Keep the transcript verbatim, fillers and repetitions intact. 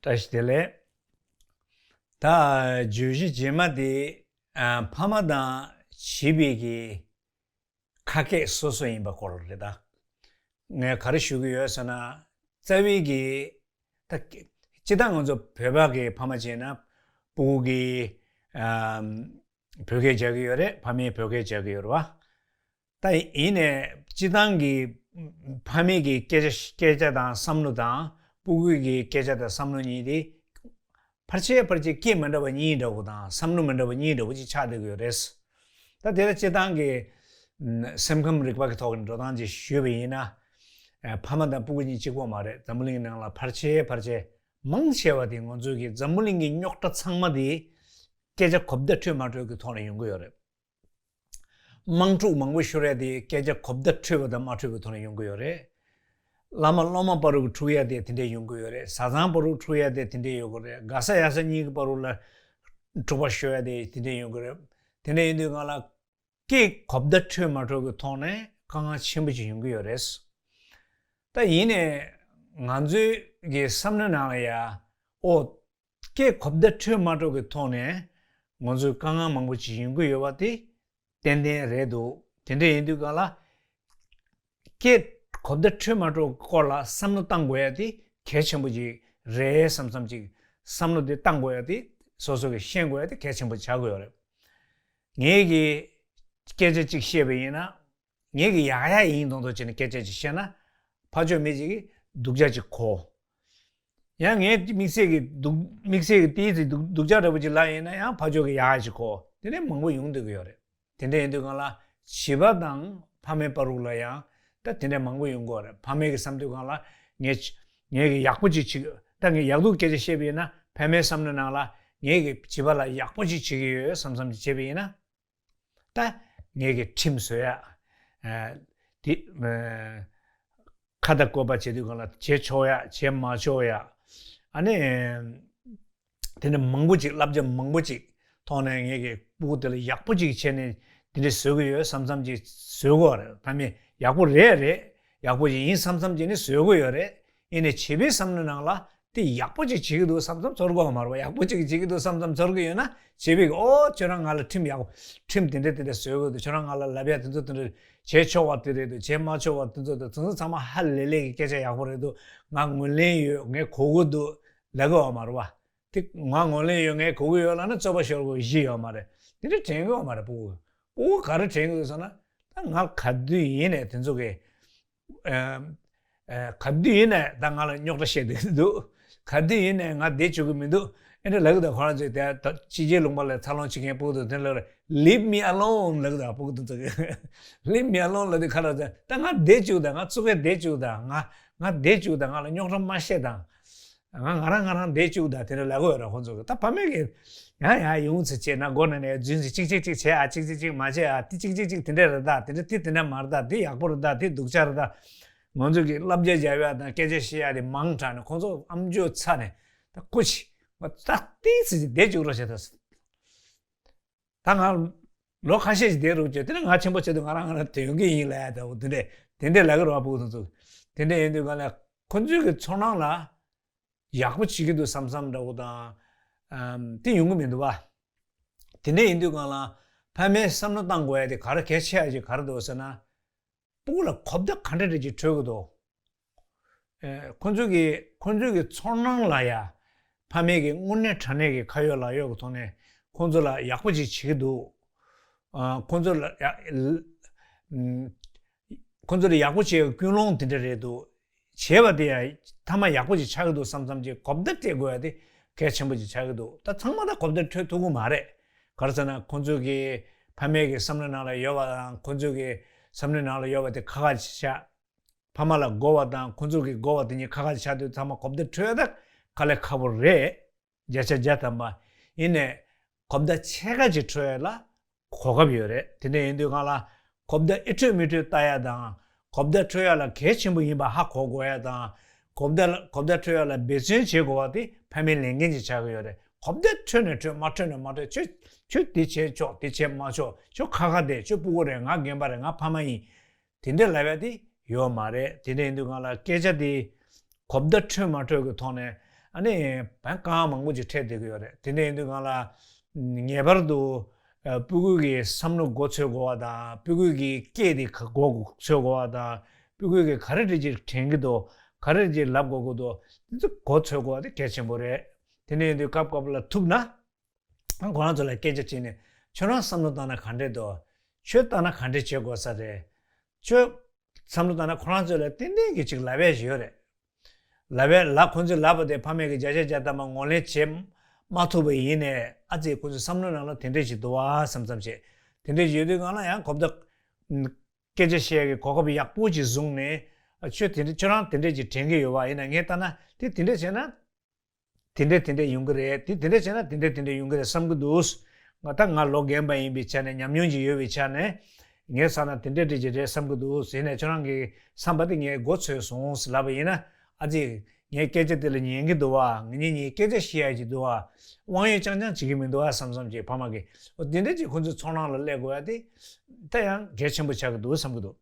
བཀྲ་ཤིས་བདེ་ལེགས། ད་བརྗོད་གཞི་རྗེས་མ་དེ་ཨ་ཕ་མ་དང་བྱིས་པའི་གི་ཁ་སྐད་སོ་སོ་ཡིན་པ་སྐོར་རེད་ད། ངས་ག་རེ་ཞུ་གི་ཡོད་ཟེར་ན། རྩ་བའི་གི་ད་སྤྱིར་བཏང་ང་ཚོ་བོད་པ་གི་ཕ་མ་བྱས་ན་སྤུ་གུ་གི་ཨ་བོད་སྐད་རྒྱག་གི་ཡོད་རེད། ཕ་མས་བོད་སྐད་རྒྱག་གི་ཡོད་རེད་བ། ད་ཡིན་ནས་སྤྱིར་བཏང་གི་ཕ་མའི་གི་སྐད་ཆ་སྐད་ཆ་དང་བསམ་བློ་དང་སྤུ་གུའི་གི་སྐད་ཆ་དང་བསམ་བློ་གཉིས་དེ་ཕལ་ཆེར་ཕལ་ཆེར་སྐད་མི་འདྲ་བ་གཉིས་འདྲ་བོ་དང་བསམ་བློ་མི་འདྲ་བ་གཉིས་འདྲ་བོ་ཅིག་ཆགས་བསྡད་ཀྱི་ཡོད་རེད། ད་དེ་ལ་སྤྱིར་བཏང་གི་སེམས་ཁམས་རིག་པ་གི་ཐོག་ནས་འགྲོ་སྟངས་ཅིག་ཞུས་པ་ཡིན་ན། ཕ་མ་དང་སྤུ་གུ་གཉིས་གཅིག་པོ་མ་རེད། འཛམ་བུ་གླིང་གི་ནང་ལ་ཕལ་ཆེར་ཕལ་ཆེར་མང་ཆེ་བ་དེ་ང་ཚོའི་གི་འཛམ་བུ་གླིང་གི་རྙོག་དྲ་ཚང་མ་དེ་སྐད་ཆ་གོ་བརྡ་འཕྲོད་མ་འཕྲོད་ཀྱི་ཐོག་ནས་ཡོང་གི་ཡོད་རེད། དམག་འཁྲུག་མང་པོ་ཤོར་ཡ་དེ་སྐད་ཆ་གོ་བརྡ་འཕྲོད་པ་དང་མ་འཕྲོད་པའི་ཐོག་ནས་ཡོང་གི་ཡོད་རེད། བླ་མ་སློབ་མ་བར་དུ་འཁྲུག་ཡ་དེ་དེ་འདྲས་ཡོང་གི་ཡོད་རེད། བཟའ་ཚང་བར་དུ་འཁྲུག་ཡ་དེ་དེ་འདྲས་ཡོང་གི་རེད། དགའ་ས་ཡག་ས་གཉིས་ཀྱི་བར་དུ་ལ་འཁྲུག་པ་ཤོར་ཡ་དེ་དེ་འདྲས་ཡོང་གི་རེད། དེ་འདྲས་ཡིན་དུས་སྒང་ལ་སྐད་གོ་བརྡ་འཕྲོད་མ་འཕྲོད་ཀྱི་ཐོག་ནས་དཀའ་ངལ་ཆེན་པོ་ཅིག་ཡོང་གི་ཡོད་རེད། ད་ཡིན་ནས་ང་ཚོའི་གི་བསམ་བློའི་ནང་ལ་ཡ་ཨོ། སྐད་གོ་བརྡ་འཕྲོད་མ་འཕྲོད་ཀྱི་ཐོག་ནས་ང་ཚོའི་དཀའ་ངལ་མང་པོ་ཅིག་ཡོང་གི་ཡོད་པ་དེ་ཏན་ཏན་རེད་འདུག་དེ་འདྲ་ཡིན་དུས་སྒང་ལ་སྐད་གོ་བརྡ་འཕྲོད་མ་འཕྲོད་སྐོར་ལ་བསམ་བློ་བཏང་དགོས་ཡ་དེ་གལ་ཆེན་པོ་ཅིག་རེད་བསམ་བསམ་ཅིག་བསམ་བློ་དེ་བཏང་དགོས་ཡ་དེ་སོ་སོ་གིས་ཤེས་དགོས་ཡ་དེ་གལ་ཆེན་པོ་ཆགས་ཀྱི་ཡོད་རེད། ངས་ཀྱི་སྐད་ཆ་ཅིག་བཤད་པ་ཡིན་ན། ངས་ཀྱི་ཡག་ཡག་ཡིན་མདོག་མདོག་བྱས་ནས་སྐད་ཆ་ཅིག་བཤད་ན། ཕར་ཕྱོགས་མི་གཅིག་གིས་སྡུག་ཅག་ཅིག་གོ། ཡང་ངས་དམིགས་བསལ་གྱི་སྡུག་དམིགས་བསལ་གྱི་ཏོག་ཙམ་སྡུག་སྡུག་ཅག་འདྲ་པོ་ཅིག་ལབ་ཡིན་ན་ཡང་ཕར་ཕྱོགས་ཀྱིས་ཡག་ཡག་ཅིག་གོ། དེ་ནས་མང་པོ་ཡོང་སྡོད་ཀྱི་ཡོད་རེད། དེ་འདྲ་ཡིན་དུས་སྒང་ལ་བྱིས་པ་དང་ཕ་མའི་བར་དུ་ལ་ཡང་ད་དེ་འདྲ་མང་པོ་ཡོང་གི་ཡོད་རེད། ཕ་མའི་གི་བསམ་དུས་སྒང་ལ་ངས་ངས་ཀྱི་ཡག་པོ་ཅིག་བྱེད་ཀྱི་ད་ངས་ཡག་སྡུག་སྐད་ཆ་བཤད་པ་ཡིན་ན་ཕ་མའི་བསམ་བློའི་ནང་ལ་ངས་ཀྱི་བྱིས་པ་ལ་ཡག་པོ་ཅིག་བྱེད་ཀྱི་ཡོད་བསམ་བསམ་ཅིག་བྱས་པ་ཡིན་ན། ད་ངས་ཀྱི་ཁྲིམས་བཟོ་ཡ། ཨ་དེ་ཨ་ཁ་བརྡ་བཀོད་པ་བྱེད་དུས་སྒང་ལ་བྱེད་ཆོག་ཡ་བྱེད་མ་ཆོག་ཡ། ཨ་ནི་དེ་ནས་མང་པོ་ཅིག་བསླབ་བྱ་མང་པོ་ཅིག་ཐོག་ནས་ངས་ཀྱི་སྤུ་གུ་དེ་ལ་ཡག་པོ་ཅིག་བྱས་ནས་དེ་འདྲ་བཟོ་གི་ཡོད་བསམ་བསམ་ཅིག་བཟོ་གི་ཡོད་རེད། ཕ་མས་ཡག་པོ་རེད་རེད། ཡག་པོ་ཅིག་ཡིན་བསམ་བསམ་ཅིག་ནི་བཟོ་གི་ཡོད་རེད། ཡིན་ནའི་བྱིས་པའི་བསམ་བློའི་ནང་ལ་དེ་ཡག་པོ་ཅིག་བྱེད་ཀྱི་འདུག་བསམ་བསམ་ཚོར་གི་ཡོད་མ་རེད་པ། ཡག་པོ་ཅིག་བྱེད་ཀྱི་འདུག་བསམ་བསམ་ཚོར་གི་ཡོད་ན་བྱིས་པས་ཨོ་ཁྱོད་རང་ང་ལ་ཁྲིམས་ཡག་པོ་ཁྲིམས་དེ་འདྲ་དེ་འདྲ་བཟོས་ཡོད་འདུག་ཁྱོད་རང་ང་ལ་ལབ་ཡ་དེ་ཚོ་དེ་འདྲ་བྱེད་ཆོག་པ་དེ་རེད་འདུག་བྱེད་མ་ཆོག་པ་དེ་ཚོ་དེ་ཚོ་ཚང་མ་ཧ་ལས་ལས་ཀྱི་སྐད་ཆ་ཡག་པོ་རེད་འདུག་ང་ངོས་ལེན་ཡོད། ངས་གོ་གི་འདུག་ལབ་གི་ཡོད་མ་རེད་པ། དེ་ང་ངོས་ལེན་ཡོད། ངས་གོ་གི་ཡོད་ལབ་ན་རྩོད་པ་ཤོར་དགོས་གཞི་ཡོད་མ་རེད། དེ་འདྲ་དྲན་གི་ཡོད་མ་རེད། སྤུ་གུ་སྤུ་གུ་ག་རེ་དྲན་གི་འདུག་ཟེར་ན། ད་ང་ག་དུས་ཡིན་ནས་དེ་ཚོ་གི་ཨ་ཨ་ག་དུས་ཡིན་ནས་ད་ང་ལ་རྙོག་དྲ་བཤད་བསྡད་འདུག་ག་དུས་ཡིན་ནས་ང་བསྡད་བཅུག་གི་མི་འདུག་ཨེ་འདྲ་ལབ་གི་འདུག་ཁོ་རང་ཚོས་དེ་ད་ཕྱི་རྒྱལ་ལུང་པ་ལ་འཚར་ལོངས་བྱེད་མཁན་སྤུ་གུ་དང་དེ་ལ་Leave me alone ལབ་གི་འདུག་སྤུ་གུ་དེ་ཚོ་གིས་Leave me alone ལབ་དུས་ཁ་ལ་ད་ད་ང་བསྡད་བཅུག་ད། ང་ཚུགས་ཀས་བསྡད་བཅུག་ད། ང་ང་བསྡད་བཅུག་ད། ང་ལ་རྙོག་དྲ་མ་བཤད་ད། ང་ང་རང་ང་རང་བསྡད་བཅུག་ད། དེ་འདྲ་ལབ་གི་ཡོད་རེད་ཁོང་ཚོ་གིས། ད་ཕ་མས་གིས་ཡང་ཡང་ཡོང་ཚེ་བྱས་ན་སྒོ་ནས་ནས་རྫུན་ཚིག་ཅིག་ཅིག་ཅིག་བྱས་ཨ། ཅིག་ཅིག་ཅིག་མ་བྱས་ཨ། དེ་ཅིག་ཅིག་ཅིག་དེ་འདྲ་རེད་ད། དེ་འདྲ་དེ་དེ་འདྲ་མ་རེད་ད། དེ་ཡག་པོ་རེད་ད། དེ་སྡུག་ཅག་རེད་ད། ང་ཚོ་གིས་བསླབ་བྱ་རྒྱབ་ཡ་དང་སྐད་ཆ་བཤད་ཡ་དེ་མང་དྲགས་ནས་ཁོང་ཚོ་ཨམ་ཅོག་ཚ་ནས་ད་སྐུ་མཁྱེན་ད་ཏོག་ཙམ་ཅིག་བསྡད་བཅུག་རོགས་བྱས་ད། ད་ང་ལོ་ཁ་ཤས་ཤིག་བསྡད་རོགས་བྱས། དེ་ནས་ང་ཆེན་པོ་བྱས་དུས་ང་རང་ང་རང་དོན་གྱི་ཡིན་ལབ་ཡ་ད། འོ་དེ་འདྲས་དེ་འདྲས་ལབ་ཀྱི་རེད་པ་སྤུ་གུ་དེ་ཚོ། དེ་འདྲས་ཡིན་དུས་གང་ལ་ཁོ་ཚོའི་གི་ཚོར་སྣང་ལ་ཡག་པོ་བྱེད་ཀྱི་འདུག་བསམ་བསམ་འདྲ་བོ་དང་། ཨམ་དེ་ཡོང་གི་མི་འདུག་པ། དེ་འདྲས་ཡིན་དུས་གང་ལ་ཕ་མས་བསམ་བློ་བཏང་དགོས་ཡ་དེ་ག་རེ་གལ་ཆེ་ཡ་ཅིག་ག་རེ་འདུག་ཟེར་ན། སྤུ་གུ་ལ་གོ་བརྡ་ག་འདྲ་འདྲ་ཅིག་འཕྲོད་ཀྱི་འདུག་ཨེ་ཁོ་ཚོ་གི་ཁོ་ཚོ་གི་ཚོར་སྣང་ལ་ཡ་ཕ་མས་གི་དངོས་གནས་དྲང་གནས་ཀྱི་ཁ་ཡོད་ལག་ཡོད་ཀྱི་ཐོག་ནས་ཁོ་ཚོ་ལ་ཡག་པོ་ཅིག་བྱེད་ཀྱི་འདུག་ཨ་ཁོ་ཚོ་ལ་ཡ་ཨམ་ཁོ་ཚོ་ལ་ཡག་པོ་བྱེད་ཀྱི་ཀུན་སློང་དེ་འདྲ་རེད་འདུག་བྱས་པ་དེ་ཡང་མཐའ་མ་ཡག་པོ་ཅིག་ཆགས་ཀྱི་འདུག་བསམ་བསམ་ཅིག་གོ་བརྡ་སྤྲད་དགོས་ཡ་དེ་གལ་ཆེན་པོ་ཅིག་ཆགས་ཀྱི་འདུག་ད་ཚང་མ་ད་གོ་བརྡ་འཕྲོད་ཐུབ་ཀྱི་མ་རེད། ག་རེ་ཟེར་ན་ཁོང་ཚོ་གི་ཕ་མའི་གི་བསམ་བློའི་ནང་ལ་ཡོད་པ་དང་ཁོང་ཚོ་གི་བསམ་བློའི་ནང་ལ་ཡོད་པ་དེ་ཁ་ཁ་ཅིག་ཆགས། ཕ་མ་ལ་དགོས་པ་དང་ཁོང་ཚོ་གི་དགོས་པ་དེ་གཉིས་ཁ་ཁ་ཅིག་ཆགས་དུས་ཚང་མ་གོ་བརྡ་འཕྲོད་ཡ་ད་དཀའ་ལས་ཁག་པོ་རེད། བརྒྱ་ཆ་བརྒྱ་ཐམ་པ། ཡིན་ནའི་གོ་བརྡ་ཕྱེད་ཀ་ཅིག་འཕྲོད་ཡ་ལ་གོ་སྐབས་ཡོད་རེད། དེ་འདྲ་ཡིན་དུས་སྒང་ལ་གོ་བརྡ་ཨེ་འཕྲོད་མི་འཕྲོད་ལྟ་ཡ་དང་། གོ་བརྡ་འཕྲོད་ཡ་ལ་གལ་ཆེན་པོ་ཡིན་པ་ཧ་གོ་དགོས་ཡ་དང་། གོ་བརྡ་ལ་གོ་བརྡ་འཕྲོད་ཡ་ལ་འབད་བརྩོན་བྱེད་དགོས་པ་དེ་ཕ་མའི་ལས་འགན་ཅིག་ཆགས་ཀྱི་ཡོད་རེད། གོ་བརྡ་འཕྲོད་ནས་འཕྲོད། མ་འཕྲོད་ནས་མ་འཕྲོད། ཁྱོད་ཁྱོད་འདི་བྱས་ཆོག་འདི་བྱས་མ་ཆོག་ཁྱོད་ཁ་ཁ་བསྡད། ཁྱོད་སྤུ་གུ་རེད། ང་རྒན་པ་རེད། ང་ཕ་མ་ཡིན། དེ་འདྲ་ལབ་ཡ་དེ་ཡོད་མ་རེད། དེ་འདྲ་ཡིན་དུས་སྒང་ལ་སྐད་ཆ་དེ་གོ་བརྡ་འཕྲོད་མ་འཕྲོད་ཀྱི་ཐོག་ནས་ ཨ་ནི་བན་གང་མང་པོ་ཅིག་འཕྲད་བསྡད་ཀྱི་ཡོད་རེད། དེ་འདྲ་ཡིན་དུས་སྒང་ལ་ངེས་པར་དུ་ཨ་སྤུ་གུ་གི་བསམ་བློ་མགོ་ཚོས་དགོས་པ་དང་། སྤུ་གུ་གི་སྐད་དེ་ག་མགོ་ཚོས་དགོས་པ་དང་། སྤུ་གུ་གི་ག་རེ་འདྲ་ཅིག་དྲན་གྱི་འདུག་ག་རེ་ཅིག་ལབ་དགོས་ཀྱི་འདུག་དེ་ཚོ་མགོ་ཚོས་དགོས་པ་དེ་གལ་ཆེན་པོ་རེད། དེ་འདྲ་ཡིན་དུས་སྐབས་སྐབས་ལ་ཐུབ་ན། ཁོ་རང་ཚོ་ལ་སྐད་ཆ་བྱས་ནས་ཁྱོད་རང་བསམ་བློ་བཏང་ན་ག་འདྲས་འདུག་ཁྱོད་བཏང་ན་ག་འདྲས་བྱེད་དགོས་ས་རེད། ཁྱོད་བསམ་བློ་བཏང་ན་ཁོ་རང་ཚོ་ལ་ཏན་ཏན་གྱི་ཅིག་ལབ་ཡས་ཞིག་ཡོད་རེད། ལབ་ཡས་ལབ། ཁོ་ཚོས་ལབ་པ་དེ་ཕ་མས་ཀྱི་བརྒྱ་ཆ་བརྒྱ་ཐམ་པ་ངོས་ལེན་བྱེད་མ་ཐུབ་པ་ཡིན་ནའི། ཨ་ཙི་ཁོ་ཚོའི་བསམ་བློ་ནང་ལ་དེ་འདྲས་ཞིག་འདུག་བ་བསམ་བསམ་བྱས། དེ་འདྲས་ཞིག་ཡོད་དུས་སྒང་ལ་ཡང་གོ་བརྡ་སྐད་ཆ་བཤད་ཡས་ཀྱི་གོ་སྐབས་ཡག་པོ་ཅིག་བཟུང་ནས། ཨ་ཁྱོད་དེ་འདྲས་ཁྱོད་རང་དེ་འདྲས་ཅིག་དྲན་གྱི་ཡོད་པ་ཡིན་ན། ངས་ལྟ་ན་དེ་དེ་འདྲས་བྱས་ན། དེ་འདྲས་དེ་འདྲས་ཡོང་གི་རེད། དེ་དེ་འདྲས་བྱས་ན་དེ་འདྲས་དེ་འདྲས་ཡོང་གི་རེད་བསམ་གྱི་འདུག་ང་ད་ང་ལོ་རྒན་པ་ཡིན་པའི་ཆ་ནས། ཉམས་མྱོང་ཅིག་ཡོད་པའི་ཆ་ནས། ངས་བསམ་ན་དེ་འདྲས་འདྲས་ཅིག་རེད་བསམ་གྱི་འདུག་ཟེར་ནས། ཁྱོད་རང་གི་བསམ་པ་དེ་ངས་མགོ་ཚོས་སོང་ཟེར་ལབ་པ་ཡིན་ན། ཨ་ཙི་ངའི་སྐད་ཆ་དེ་ལ་ཉན་གྱི་འདུག་བ། ངེད་གཉིས་གཉིས་སྐད་ཆ་བཤད་ཡ་ཅིག་འདུག་བ། དབང་ཡོད་རྐྱང་རྐྱང་བྱེད་ཀྱི་མི་འདུག་བ་བསམ་བསམ་བྱས། ཕ་མ་གིས་འོ་དེ་འདྲས་ཅིག་ཁོ་ཚོའི་ཚོར་སྣང་ལ་སླེབས་དགོས་ཡ་དེ་ད་ཡང་གལ་ཆེན་པོ་ཆགས་ཀྱི་འདུག་བསམ་གྱི་འདུག